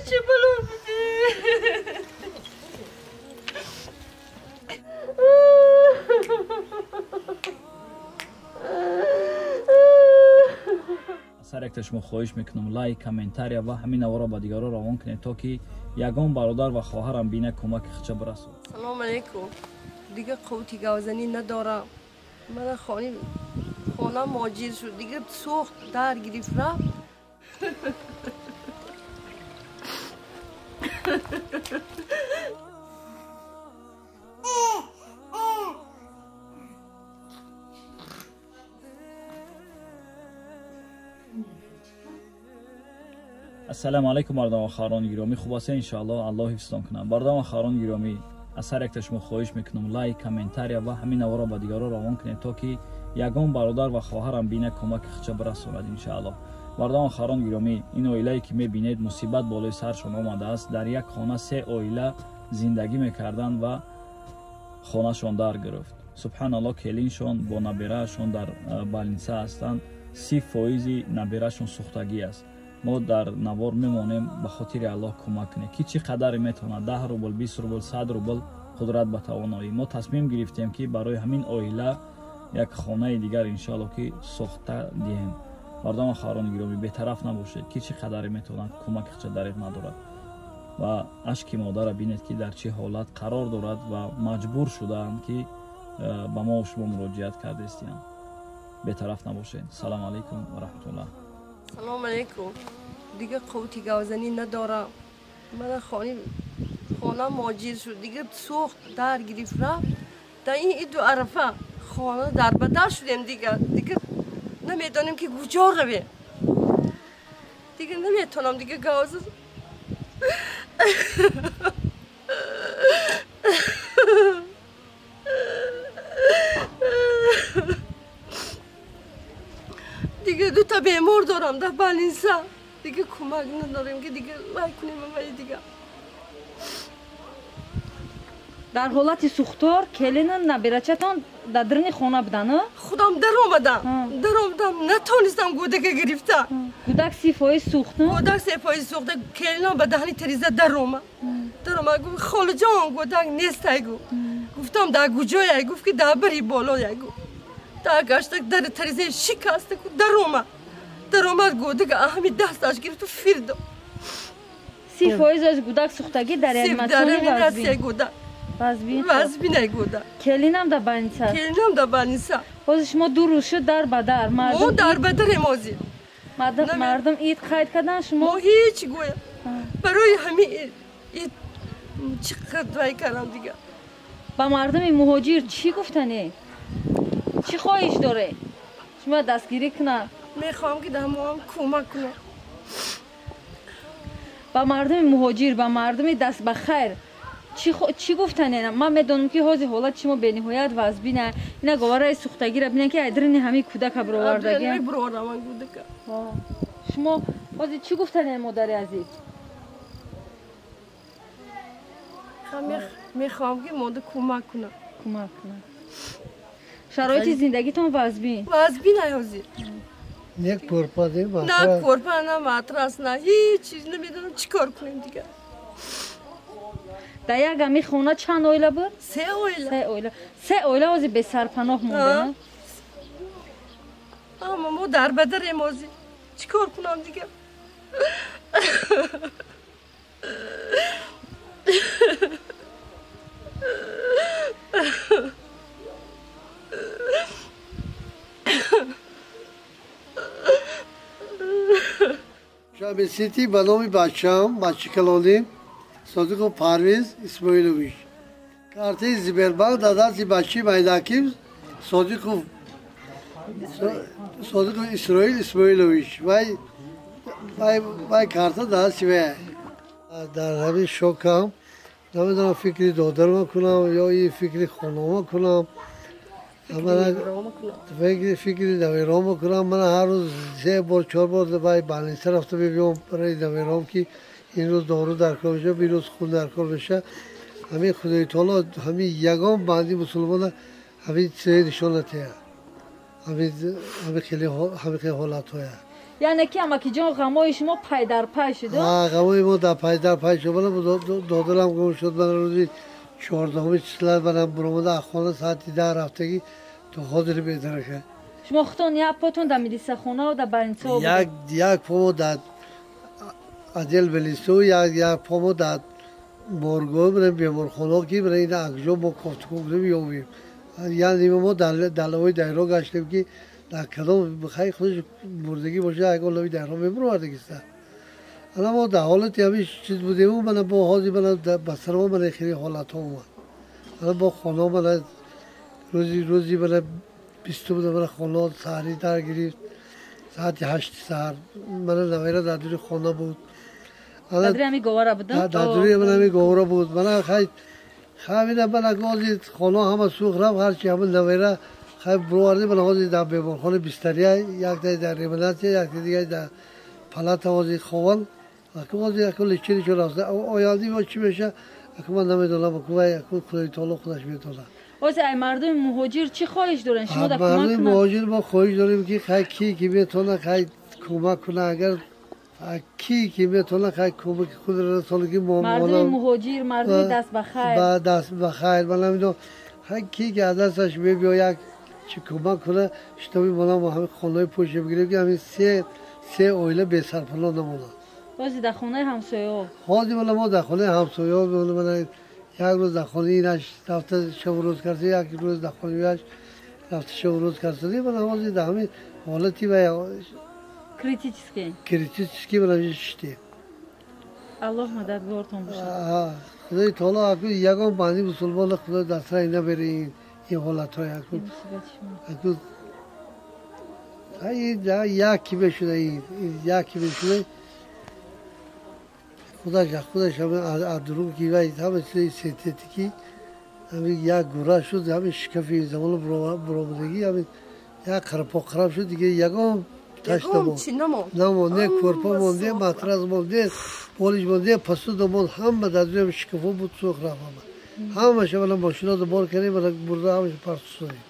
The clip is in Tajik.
Чӣ бало бидӣ? Сар якта шумо хоҳиш мекунам, лайк, комментария ва ҳамин наворо ба дигарон равон кунед, то ки ягон бародар ва хоҳарам бина кӯмаки худша бирасонад. Салом алейкум. Дига қуввати гавзанӣ надорам. Мана хона моҷир шуд, дига сӯхт, дар гирифт рафт. Ассалому алайкум, бародарон ва хоҳарони гиромӣ. Хуб ҳастед иншоаллоҳ, Аллоҳ ҳифзтон кунад. Бародарон ва хоҳарони гиромӣ, аз ҳар якта шумо хоҳиш мекунам, лайк, комментария ва ҳамин наворо ба дигарон равон кунед, то ки ягон бародар ва хоҳарам бина кӯмаки худша бирасонад иншоаллоҳ. Бародарон ва хоҳарони гиромӣ, ин оилае ки мебинед, мусибат болои саршон омадааст. Дар як хона се оила зиндагӣ мекарданд ва хонашон дар гирифт. Субҳаналлоҳ, келиншон бо набираашон дар больница ҳастанд. 30% набираашон сӯхтагӣ аст. Мо дар навор мемонем, ба хотири Аллоҳ кӯмак кунед. Ки чӣ қадаре метавонад, 10 рубл, 20 рубл, 100 рубл, қудрат ба тавоноӣ. Мо тасмим гирифтем, ки барои ҳамин оила як хонаи дигар иншоаллоҳ ки сохта диҳем. Бародарон ва хоҳарони гиромӣ, бетараф набошед. Ки чӣ қадаре метавонад, кӯмаки худша дариқ надорад. Ва ашки модарро бинед, ки дар чӣ ҳолат қарор дорад ва маҷбур шудаанд, ки ба мо шумо муроҷиат кардестиянд. Бетараф набошед. Салому алайкум ва раҳматуллоҳ. Салом алейкум. Дига қуввати гавзанӣ надорам. Мана хона моҷир шуд, дига сӯхт, дар гирифт рафт. Дар ин иду арафа хона дарбадар шудем дига. Дига намедонем, ки куҷо равем. Дига наметавонам дига гавза. Дига дута бемор дорам дар больница. Дига кӯмак надорем, ки дига вай кунем вай дига. Дар ҳолати сӯхтор келину набирачатон дар даруни хона буданд? Худам даромадам. Даромадам, натонистам гӯдака гирифта. Гӯдак 30% сӯхт? Гӯдак 3% сӯхта, келинам ба даҳни тариза даромад. Даромад, гуфт: холаҷон, гӯдак нестай, гуфт. Гуфтам: дар куҷояй? Гуфт, ки дар бари болояй, гуфт. Дар гашта дар таризаи шикаста даромад. Даромад, гӯдака ҳами дасташ гирифту фирдо. 30% аз гӯдак сӯхтагӣ дар реаниматсиони гӯдак. Вазбин? Вазбинай гӯдак. Келинам дар больница? Келинам дар больница. Ҳозир шумо ду рӯз шуд дар ба дар. Мо дар ба дарем ҳозир. Мардум ид қайд кардан шумо? Мо ҳеҷ гӯя. Барои ҳамин ид чӣ қадр вай кардам дига. Ба мардуми муҳоҷир чӣ гуфтане? Чӣ хоҳиш доре? Шумо дастгирӣ кунад? Мехоҳам, ки дар моам кӯмак кунад. Ба мардуми муҳоҷир, ба мардуми даст ба хайр чӣ гуфтане? Ман медонам, ки ҳозир ҳолати шумо бениҳоят вазбина. Ина говараи сӯхтагиро бинед, ки айдрини ҳамин кӯдака бировардаги. Шумо ҳозир чӣ гуфтане, модари азиз? Мехоҳам, ки мода кӯмак кунад. Кӯмак кунад. Шароити зиндагитон вазбин? Вазбин ҳозир. Не кӯрпа, на кӯрпа, на матрас, на ҳеҷ чиз. Намедонам, чӣ кор кунем дигар. Дар як ҳамин хона чанд оила буд? Се оила. Се оила. Се оила ҳозир бесарпаноҳ монда. Аммо мо дар ба дарем ҳозир. Чӣ кор кунам дигар? Шаби Сити ба номи бачаам, бачаи калонӣ Содиқов Парвиз Исмоилович. Картаи Сбербанк дар дасти бачаи майдаким Содиқов Исроил Исмоилович. Вай карта дар дасти вай. Дар ҳамин шокам, намедонам, фикри додарма кунам ё и фикри хонома кунам. Фикри давирома кунам. Ман ҳар рӯз се бор, чор бор вай больница рафта мебиём барои давиром, ки ин рӯз дору дар кор меша, ин рӯз хун дар кор меша. Ҳамин Худои таоло ҳамин ягон банди мусулмона ҳамин чизое нишон натиҳад. Ҳамин хеле ҳолатҳоя. Яъне ки амакиҷон ғамои шумо пай дар пай шуд? Ғамои мо дар пай дар пай шуд. Мана додарам гум шуд. Мана рӯзи 14 числа мана буромада аз хона соати 10 рафтагӣ то ҳозир бедарака. Шумо худтон як потон дар милисахонаву дар больницао? Як помо дар отдел милису, як помо дар моргоҳ, мана беморхонао ки мана ина акҷо мо кофтукӯ кунем ёбем. Як нима мо далавои дайро гаштем ки дар кадом хай худаш мурдагӣ бошад, ягон лави дайро мебуровардагиста. Ана мо дар ҳолати ҳамин чиз будему, мана бо ҳозир мана ба сармо мана хеле ҳолатҳо омад. Ана бо хона мана рӯзи мана 20 буда, мана хона саҳарӣ дар гирифт соати 8 саҳар. Мана навайра дар дури хона буд. Дар дури ҳамин говара буд? Дар дури мана ҳамин говара буд. Мана хай хамина мана ҳозир хона ҳама сӯхт рафт, ҳарчи ҳамин навайра хай бировардем. Мана ҳозир дар беморхона бистария, якта дар реаниматсия, якта дига дар палата ҳозир хован. Аку ҳозир аку лечение шо рафта. Ояндаи мо чӣ меша, аку ман намедонам, аку вай аку Худои таоло худаш медонад. Ҳозир ай мардуми муҳоҷир чӣ хоҳиш дорен? Шумо дар кӯмак мардуми кунанд? муҳоҷир мо хоҳиш дорем ки хай ки ки метавона хай кӯмак кунад, агар ки ки метавона хай кӯмаки худро расонад ки мо мардуми муҳоҷир, мардуми даст ба хайр, ба даст ба хайр. Ман намедонам хай ки ки аз дасташ мебиёяд як чӣ кӯмак кунад, шитоби мона мо ҳамин хонаҳои пушти бигирем ки ҳамин се оила бесарпаноҳ намонад. Ҳозир дар хонаи ҳамсояҳо? Ҳозир мана мо дар хонаи ҳамсояҳо, мана як рӯз дар хонаи инаш рафта шабу рӯз карда, як рӯз дар хонаи аш рафта шабу рӯз карда. Мана ҳозир дар ҳамин ҳолати ва критический, критический мана шиштем. Аллоҳ мададгортон бошад. Худои таоло аку ягон банди мусулмона Худо дастра набере ин ҳолатҳои аку. Аку як ки мешуда, як ки мешуда, худаш худаш аз дурун ки вай ҳама чизи синтетикӣ, ҳамин як гура шуд, ҳамин шикафи замону буромадагӣ, ҳамин як қарпоқараб шуд, дига ягон таш намонд, намонд, не кӯрпа монд, не матрас монд, не болиш монд, не посуда монд, ҳама дар дури шикафо буд, сӯхт рафт ҳама. Ҳамаша мана мошиноро бор кардем, мана бурда ҳамаша парту содем.